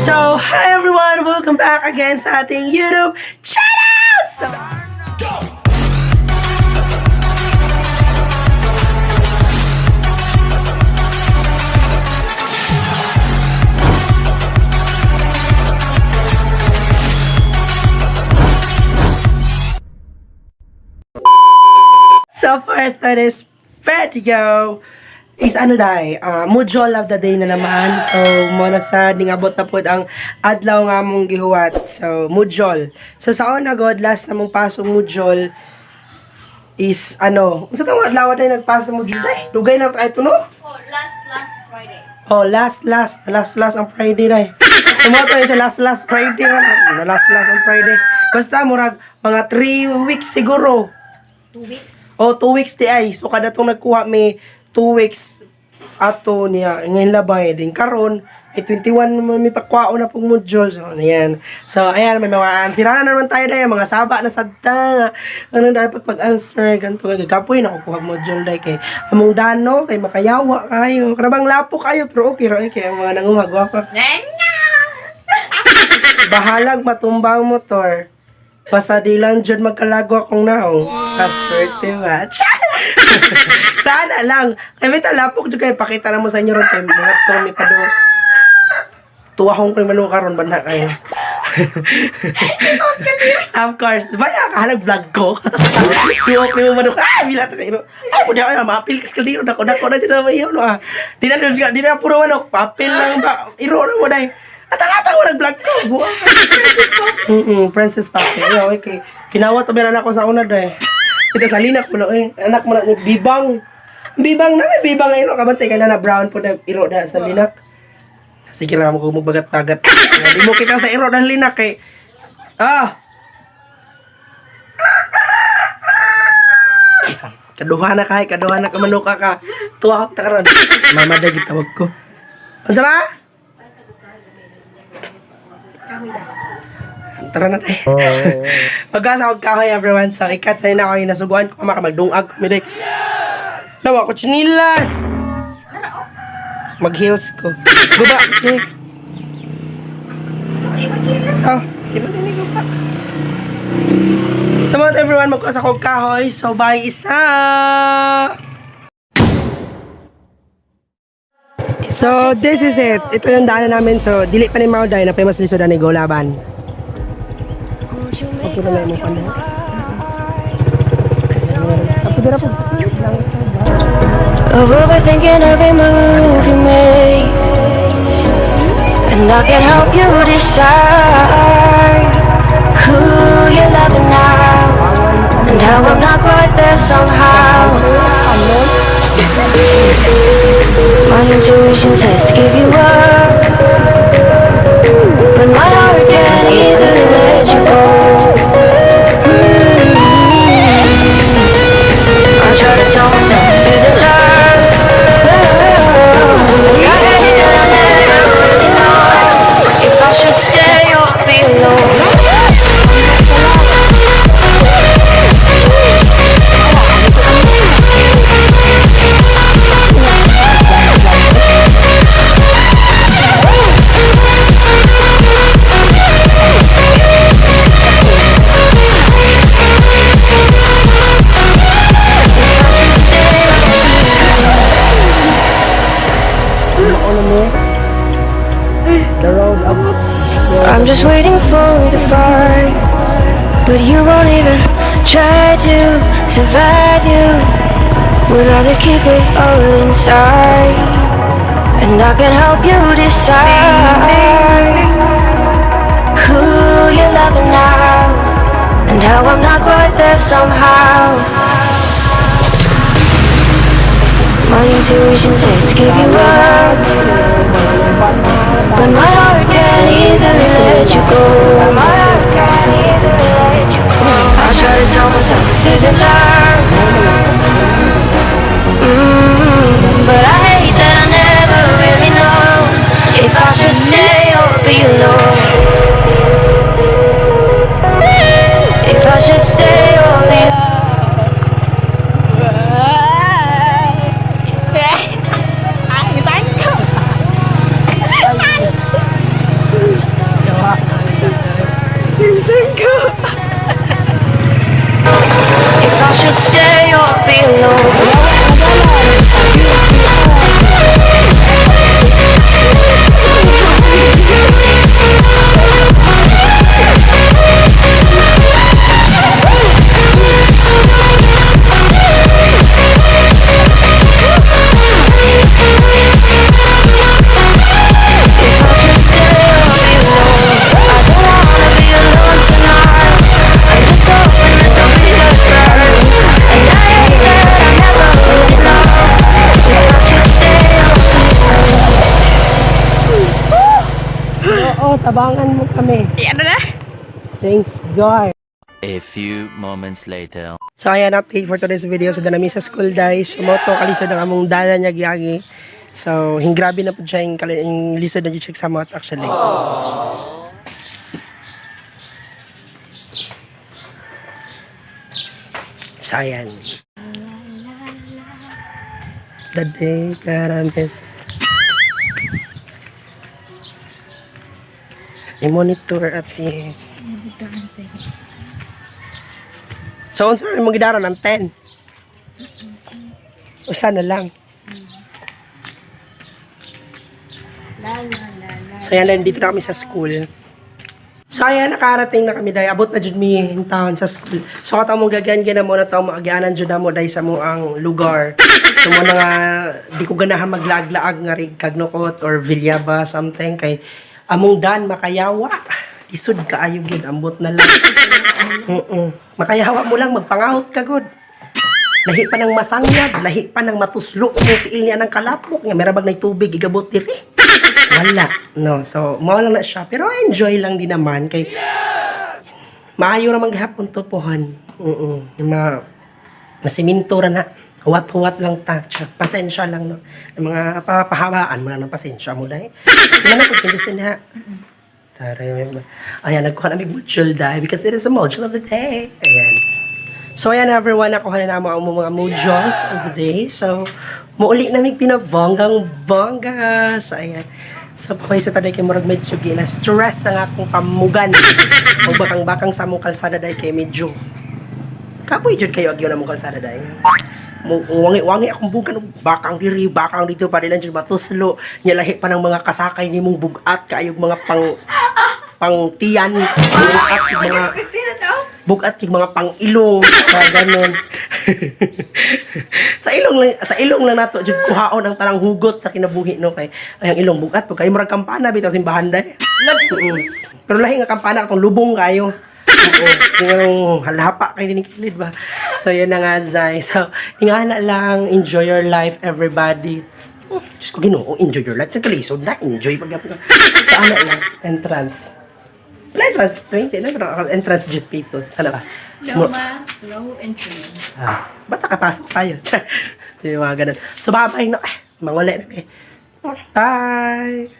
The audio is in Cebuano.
So, hi everyone! Welcome back again sa ating YouTube channel! So for today's video is ano dai, module of the day na naman. So mo na sa ningabot na pod ang adlaw nga mong gihuwat. So module. So sa una god last na mong pasok module is ano, unsa tong adlaw na nagpasa module dai? Dugay na tayo to, no? Oh, last last Friday. Oh, last last last last ang Friday na eh. Sumoto yun siya last last Friday na. Last last ang Friday. Basta murag mga 3 weeks siguro. 2 weeks. Oh, 2 weeks di ay. So kada tong nagkuha may 2 weeks ato niya ngayon labay din karon ay 21 naman may pakwao na pong module. So, ano yan. So, ayan, may mga answer na naman tayo na mga saba na sadta. Ano dapat pag-answer, ganito gagapoy na kukuha module dahil kay among dano, kay makayawa kayo. Karabang lapo kayo, pero okay ra eh, kay ang mga nanguha, gwapa. Bahalag matumba ang motor. Basta di lang dyan magkalagwa kong naong. Kaswerte ba? Sana lang. Kaya may talapok dyan kayo. Pakita na mo sa inyo ron. Kay mga to, may pado. Tuwahong ko yung manuka ron. Banda kayo. Of course. Diba nakakahalag vlog ko? Tuwa ko yung manok. Ay, bila ito kayo. Ay, pwede ako na. Maapil kas kaldero. Dako, dako na dyan na yun. Ah. Di na puro manok. Paapil lang ba? Iro na mo dahil. At ang atang ko nag-vlog ko. Buwa. Princess Poppy. Ay, okay. Kinawat to meron ako sa una dahil. Ito sa linak mo na eh. Anak mo na ni Bibang. Bibang na may bibang iro kabantay ka na na brown po na iro na sa linak. Sige lang mo bagat-bagat. Di mo kita sa iro ng linak kay. Ah. Kaduha na kay, kaduha na ka manuka ka. Tuwa ka karon. Mama day gitawag ko. Unsa ba? Tara na tayo. Pagkasa og kahoy everyone. So ikat sa na ako nasuguan ko maka magdungag mi day. Nawa ko chinilas. Mag heels ko. Guba ni. Oh, di ba ni guba? So mga everyone, magkuha sa kog kahoy. So bye isa. So this is it. Ito yung daanan namin. So dili pa ni Mao dahil na mas lisod ani go laban. Okay na lang mo pa. Ako dira po. Of overthinking every move you make, and I can help you decide who you're loving now, and how I'm not quite there somehow. My intuition says to give you up, but my heart can't easily let you go. I try to tell myself this isn't love, but I hate that I never really know if I should stay or be alone. The road up. I'm just waiting for the fight, but you won't even try to survive. You would rather keep it all inside, and I can help you decide who you're loving now, and how I'm not quite there somehow. My intuition says to give you up, but my heart can't easily let you go. I try to tell myself this isn't love, but I hate that I never really know if I should stay or be alone. If I should stay or be. Ay, thank you. Oo, tabangan mo kami. Ano na? Thanks God. A few moments later. So ayan, update for today's video. So danami sa school guys. Sumoto kalisod ang among dala niya giagi. So hinggrabe na pud siya yung lisod na check sa samot actually. So ayan. The day karampes. I-monitor at i- So, unsa rin mong gidaron ang 10? Usa na lang. La la la la. So, yan lang, dito na kami sa school. So, ayan, nakarating na kami dahil abot na jud mi in town sa school. So, kato mong gagyan gina mo na to, maagyanan jud na mo dahil sa mo ang lugar. So, mo na nga, di ko ganahan maglaag-laag nga rin Kagnukot or Villaba, something. Kay, among dan, makayawa. Isod kaayo gyud, ambot na lang. Makayawa mo lang, magpangahot ka gud. Lahi pa ng masangyad, lahi pa ng matuslo mo, tiil niya ng kalapok niya, meron bag na tubig, igabot diri. Wala. No, so, mao lang na siya. Pero enjoy lang din naman kay maayo ra man gihapon to pohon. Oo, yung mga nasiminto ra na. Huwat-huwat lang ta. Tiyo, pasensya lang no. Yung mga pahabaan mo lang ng pasensya mo dahil. Sila na pag din ha. Taray, ayan, nagkuha namin module dahil because it is a module of the day. Ayan. So ayan everyone, nakuha na namo ang mga modules of the day. So, muuli namin pinabonggang bongga. So ayan. So pakoy sa taday kay murag medyo gina stress ang akong pamugan. O bakang-bakang sa among kalsada day kay medyo kapoy jud kayo agyo na mong kalsada day. Wangi-wangi akong bugan og bakang diri, bakang dito pa lang jud matuslo. Nya lahi pa ng mga kasakay nimong bugat kaayog mga pang pang tiyan, bugat kay mga bugat kay mga pang-ilong, mga ganon. Sa ilong lang nato jud kuhaon ang tanang hugot sa kinabuhi no kay ay ang ilong bugat pag kayo murag kampana bitaw simbahan day. So, Pero lahi nga kampana atong lubong kayo. Oo, yung halapa kayo din kilid ba. So yun na nga Zai. So ingana lang, enjoy your life everybody. Oh, Diyos ko Ginoo, enjoy your life. Sa kalisod na, enjoy pag Sa ano lang, entrance. Wala entrance, 20, ano, pero entrance 10 pesos. Ano ba? No mask, no entry. Ah, ba't nakapasok tayo? Di mga ganun. So, bye-bye na. Ah, manguli na eh. Bye!